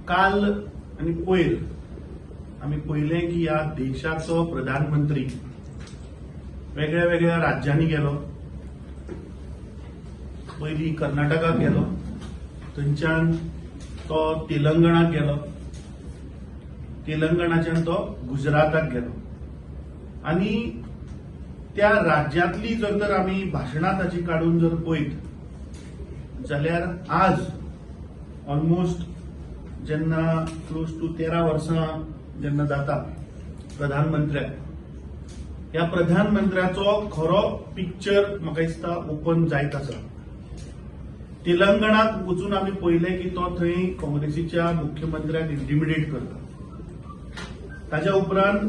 काल आनी पयर आमी पळयलें की ह्या देशाचो प्रधानमंत्री वेगळ्या वेगळ्या राज्यांनी गेलो. पयलीं कर्नाटकाक गेलो, थंयच्यान तो तेलंगणाक गेलो, तेलंगणाच्यान तो गुजराताक गेलो आनी त्या राज्यांतली जर तर आमी भाशणां ताची काडून जर पळयत जाल्यार आज ऑलमोस्ट जेन्ना क्लोज टू 13 वर्सां जेन्ना जाता प्रधानमंत्र्याक, ह्या प्रधानमंत्र्याचो खरो पिक्चर म्हाका दिसता ओपन जायत आसा. तेलंगणाक वचून आमी पळयलें की तो थंय काँग्रेसीच्या मुख्यमंत्र्याक इंटिमिडेट करता. ताच्या उपरांत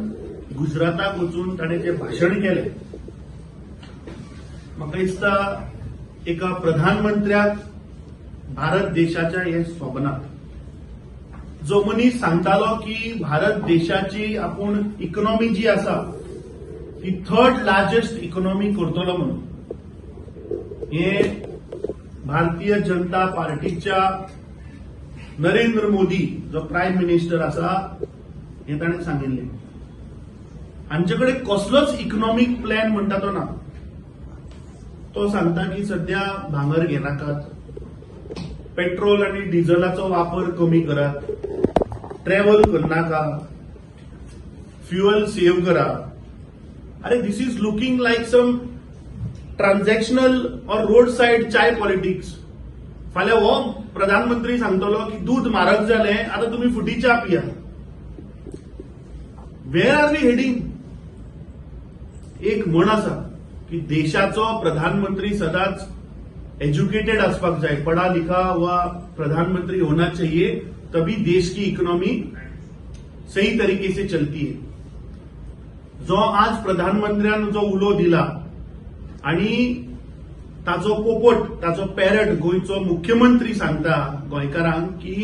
गुजराताक वचून ताणें जें भाशण केलें, म्हाका दिसता एका प्रधानमंत्र्याक भारत देशाच्या हें सोबना. जो मनीस सांगतालो की भारत देशाची आपूण इकॉनॉमी जी आसा ती थर्ड लार्जस्ट इकॉनॉमी करतलो म्हणून, हे भारतीय जनता पार्टीच्या नरेंद्र मोदी जो प्रायम मिनिस्टर आसा हे ताणें सांगिल्लें. हांचे कडेन कसलोच इकॉनॉमीक प्लॅन म्हणटा तो ना. तो सांगता की सध्या भांगर घेनाकात, पेट्रोल आनी डिझलाचो वापर कमी करात, ट्रॅव्हल करनाका, फ्युअल सेव्ह करा. अरे, this is looking like some transactional or road side chai politics. फाल्यां हो प्रधानमंत्री सांगतलो की दूद म्हारग जालें, आतां तुमी फुटी च्या पिया. Where are we heading? एक म्हण आसा की देशाचो प्रधानमंत्री सदांच एज्युकेटेड आसपाक जाय, पढ़ा लिखा हुआ प्रधानमंत्री होना चाहिए, तभी देश की इकोनॉमी सही तरीके से चलती है. जो आज प्रधानमंत्र्यान जो उलो दिला आणि ताचो पोपट, ताचो पॅरट गोंयचो मुख्यमंत्री सांगता गोंयकारांक की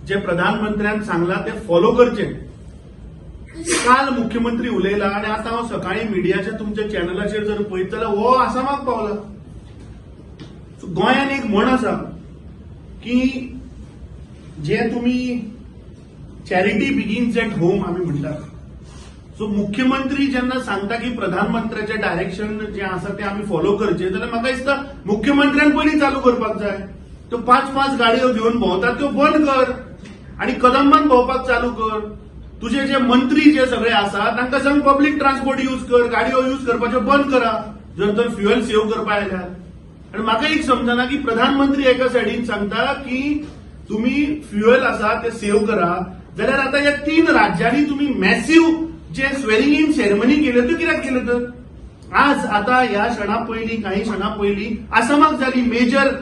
जे प्रधानमंत्र्यान सांगला ते फॉलो करचे. काल मुख्यमंत्री उलयला आणि आता हांव सकाळी मिडियाच्या तुमच्या चॅनलाचेर जर पळयत जाल्यार हो आसामाक पावला. सो गोंयान एक म्हण आसा की जे तुमी चॅरिटी बिगिन्स एट होम आमी म्हणटात. सो मुख्यमंत्री जेन्ना सांगता की प्रधानमंत्र्याचे डायरेक्शन जे आसा ते आमी फॉलो करचे, जाल्यार म्हाका दिसता मुख्यमंत्र्यान पयलीं चालू करपाक जाय. त्यो पांच पांच गाडयो घेवन भोंवतात त्यो बंद कर आनी कदंबान भोंवपाक चालू कर. तुजे जे मंत्री जे सगळे आसा तांकां सांग, पब्लीक ट्रान्सपोर्ट यूज कर, गाडयो यूज करपाच्यो बंद करा जर तर फ्युएल सेव्ह करपा आयल्यार. आनी म्हाका एक समजना की प्रधानमंत्री एका सायडीन सांगता की तुम्ही फ्युएल आसा ते सेव्ह करा, जाल्यार आतां ह्या तीन राज्यांनी तुम्ही massive J swearing in ceremony केल्यो त्यो कित्याक केल्यो? तर आज आता ह्या क्षणा पयलीं, काही क्षणा पयलीं आसामाक जाली मेजर,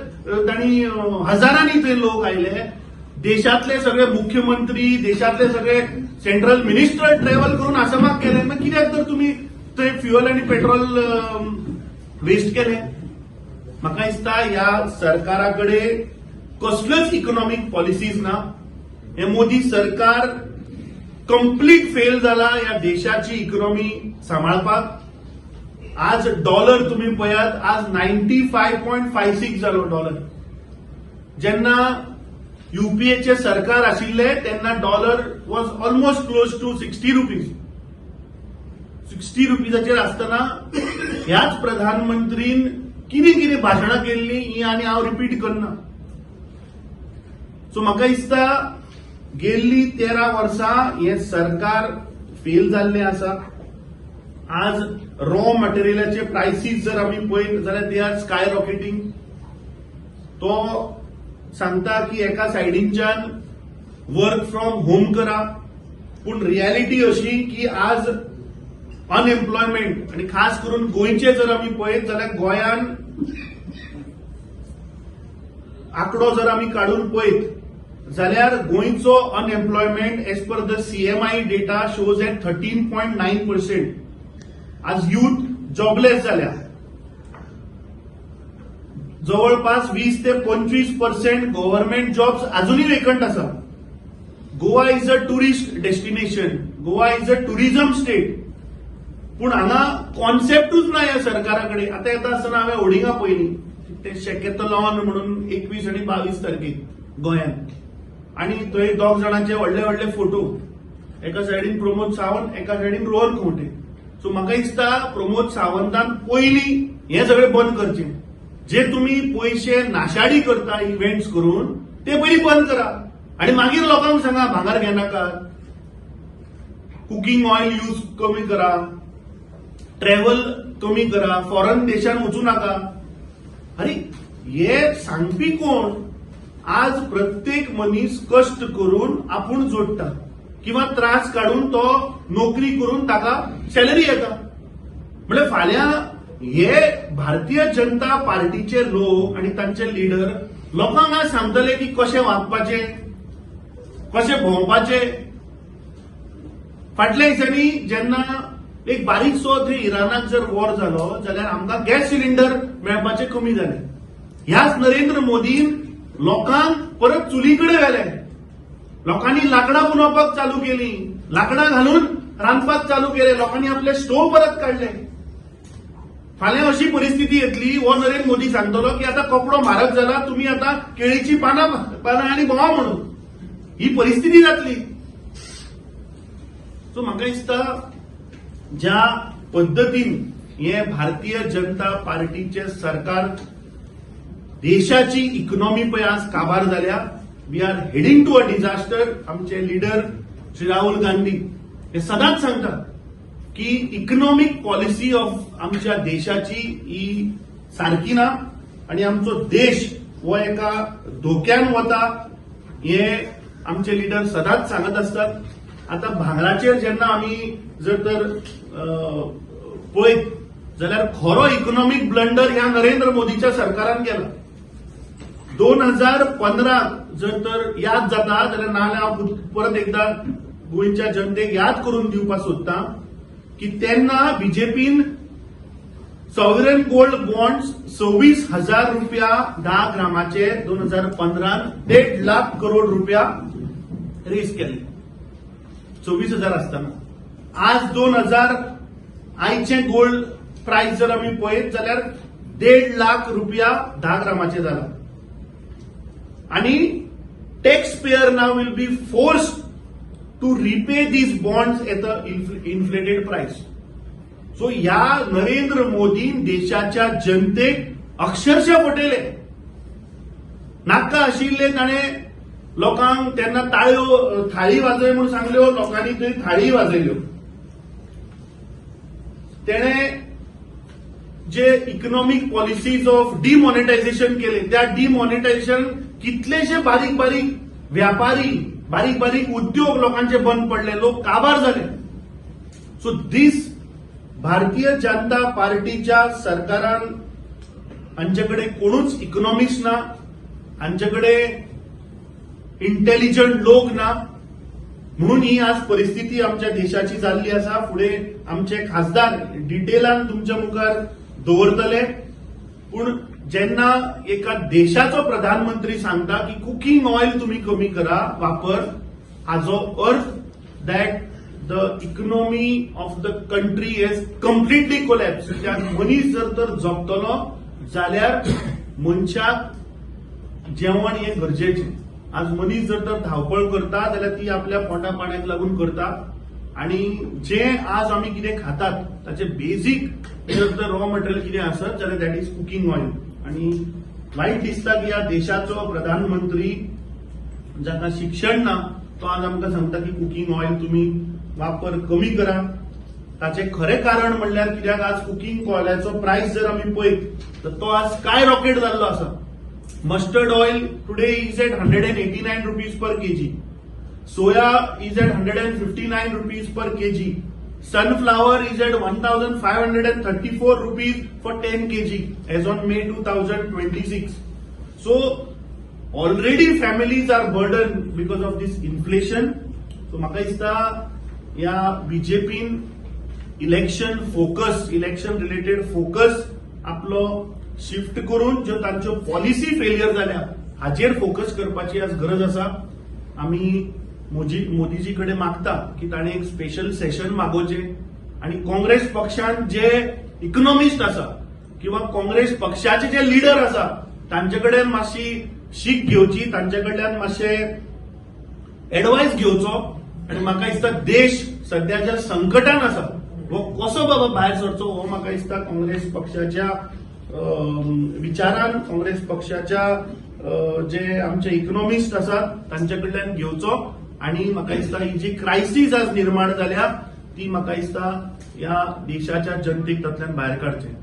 तांणी हजारांनी थंय लोक आयले. देशातले सगळे मुख्यमंत्री, देशातले सगळे सेंट्रल मिनिस्टर ट्रॅव्हल करून आसामाक गेले. मागीर कित्याक तर तुमी थंय फ्युएल आनी पेट्रोल वेस्ट केले? म्हाका दिसता ह्या सरकारा कडेन कसल्योच इकॉनॉमीक पॉलिसीज ना. हे मोदी सरकार कंप्लीट फेल जाला ह्या देशाची इकॉनॉमी सांबाळपाक. आज डॉलर तुम्ही पळयात, आज 95.56 जालो डॉलर. जेन्ना युपीएचे सरकार आशिल्ले तेन्ना dollar was almost close to ₹60. 60 रुपीजाचेर आसतना ह्याच प्रधानमंत्रीन कितें कितें भाशणां केल्लीं ही आनी हांव रिपीट करना. सो म्हाका दिसता गेल्ली 13 वर्सां हें सरकार फेल जाल्लें आसा. आज रॉ मटेरियलाचे प्रायसीस जर आमी पळयत जाल्यार they are sky rocketing. तो सांगता की एका सायडीनच्यान वर्क फ्रॉम होम करा, पूण रियालिटी अशी की आज अनएम्प्लॉयमेंट आणि खास करून गोंयचे जर आमी पळयत जाल्यार गोंयान आंकडो जर आमी काडून पळयत जाल्यार गोंयचो unemployment as per the CMI data shows at 13.9%. आज युथ जॉबलेस जाल्या. जवळपास 20 ते 25% गव्हर्नमेंट जॉब्स अजूनही वेकंट आसा. Goa is a tourist destination, Goa is a tourism state, पूण हांगा कॉन्सेप्टूच ना ह्या सरकारा कडेन. आतां येता आसतना हांवें होर्डिंगां पळयली, ते शॅकेथलॉन म्हणून 21 आनी 22 तारखेक गोंयांत. आणि थंय दोग जाणांचे व्हडले व्हडले फोटो, एका सायडीन प्रमोद सावंत, एका सायडीन रोहन खंवटे. सो म्हाका दिसता प्रमोद सावंतान पयलीं हें सगळें बंद करचें. जे तुमी पयशे नाशाडी करता इव्हेंट्स करून, ते पयलीं बंद करा आणि मागीर लोकांक सांगा भांगर घेनाकात, कुकिंग ऑयल यूज कमी करा, ट्रॅव्हल कमी करा, फॉरन देशान वचूं नाका. अरे, हे सांगपी कोण? आज प्रत्येक मनीस कश्ट करून आपूण जोडटा किंवा त्रास काडून तो नोकरी करून ताका सॅलरी येता. म्हणजे फाल्यां हे भारतीय जनता पार्टीचे लोक आणि तांचे लिडर लोकांक आज सांगतले की कशें वागपाचें, कशें भोंवपाचें. फाटल्या दिसांनी जेन्ना एक बारीकसो थंय इराणाक जर वॉर जालो जाल्यार आमकां गॅस सिलिंडर मेळपाचे कमी जाले. ह्याच नरेंद्र मोदीन लोकांक परत चुली कडेन व्हेले. लोकांनी लाकडां पुरोवपाक चालू केली, लाकडां घालून रांदपाक चालू केले, लोकांनी आपले स्टोव परत काडले. फाल्यां अशी परिस्थिती येतली, हो नरेंद्र मोदी सांगतलो की आता कपडो म्हारग जाला, तुमी आता केळीची पानां पानां आनी भोंवा म्हणून. ही परिस्थिती जातली. सो म्हाका दिसता ज्या पद्दतीन हे भारतीय जनता पार्टीचे सरकार देशाची इकॉनॉमी पळय आज काबार जाल्या, we are heading to a disaster. आमचे लिडर श्री राहुल गांधी हे सदांच सांगतात की इकॉनॉमीक पॉलिसी ऑफ आमच्या देशाची ही सारकी ना आणि आमचो देश हो एका धोक्यान वता, हे आमचे लिडर सदांच सांगत असतात. आता भांगराचेर जेन्ना आमी जर तर पळयत जाल्यार खरो इकॉनॉमीक ब्लंडर ह्या नरेंद्र मोदीच्या सरकारान केला. 2015 जर तर याद जाता जाल्यार, नाजाल्यार हांव परत एकदा गोंयच्या जनतेक याद करून दिवपाक सोदता की तेन्ना बीजेपीन सॉवरन गोल्ड बॉन्ड 26,000 रुपया 10 ग्रामाचे 2015 1.5 लाख करोड रुपया रेज केले 26,000 असताना. आज 2000 आयचे गोल्ड प्रायस जर आमी पळयत जाल्यार 1.5 लाख रुपया 10 ग्रामाचे जाला आणि tax payer now will be forced to repay these bonds at a inflated price. So ह्या नरेंद्र मोदीन देशाच्या जनतेक अक्षरशः फटयले. नाका आशिल्ले ताणें लोकांक तेन्ना ताळयो थाळी वाजय म्हूण सांगल्यो, लोकांनी थंय थाळी वाजयल्यो. तेणें जे इकॉनॉमीक पॉलिसीज ऑफ डिमॉनिटायझेशन केले, त्या डिमॉनिटायझेशन कितलेशे बारीक बारीक व्यापारी, बारीक बारीक उद्योग लोकांचे बंद पडले, लोक काबार जाले. सो दीस भारतीय जनता पार्टीच्या सरकारान हांचे कडेन कोणूच इकॉनॉमिस्ट ना, हांचे कडेन इंटेलिजंट लोक ना, म्हणून ही आज परिस्थिती आमच्या देशाची जाल्ली आसा. फुडें आमचे खासदार डिटेलान तुमच्या मुखार दवरतले. पूण जेन्ना एका देशाचो प्रधानमंत्री सांगता की कुकिंग ऑयल तुम्ही कमी करा वापर, हाजो अर्थ that the economy of the country is completely collapse. मनीस जर तर जगतलो जाल्यार मनशाक जेवण हें गरजेचें. आज मनीस जर तर धांवपळ करता जाल्यार ती आपल्या पोटा पाण्याक लागून करता आणि जे आज आमी कितें खातात ताचे बेजीक जर तर रॉ मटेरियल कितें आसत जाल्यार that is cooking oil. आणि वायट दिसता की ह्या देशाचो प्रधानमंत्री जाका शिक्षण ना, तो आज आमकां सांगता की कुकिंग ऑयल तुमी वापर कमी करा. ताचें खरें कारण म्हणल्यार कित्याक आज कुकिंग ऑयलाचो प्रायस जर आमी पळयत तर तो आज स्काय रॉकेट जाल्लो आसा. Mustard oil today is at ₹189 per kg, soya is at ₹159 per kg, sunflower is at ₹1534 for 10 kg as on May 2026. So already families are burdened because of this inflation. So म्हाका दिसता ह्या बीजेपीन election focus, election related focus आपलो shift करून ज्यो तांच्यो policy failure जाल्या हाचेर focus करपाची आज गरज आसा. आमी मोदीजी कडेन मागता की ताणें एक स्पेशल सेशन मागोवचें आणि काँग्रेस पक्षान जे इकॉनॉमिस्ट आसा किंवा काँग्रेस पक्षाचे जे लिडर आसा तांचे कडेन मातशी शीक घेवची, तांचे कडल्यान मातशे एडवायस घेवचो आनी म्हाका दिसता देश सध्याच्या संकटान आसा हो कसो बाबा भायर सरचो हो म्हाका दिसता काँग्रेस पक्षाच्या विचारान, काँग्रेस पक्षाच्या जे आमचे इकॉनॉमिस्ट आसात तांचे कडल्यान घेवचो आनी म्हाका दिसता ही जी क्रायसीस आज निर्माण जाल्या ती म्हाका दिसता ह्या देशाच्या जनतेक तातूंतल्यान भायर काडचें.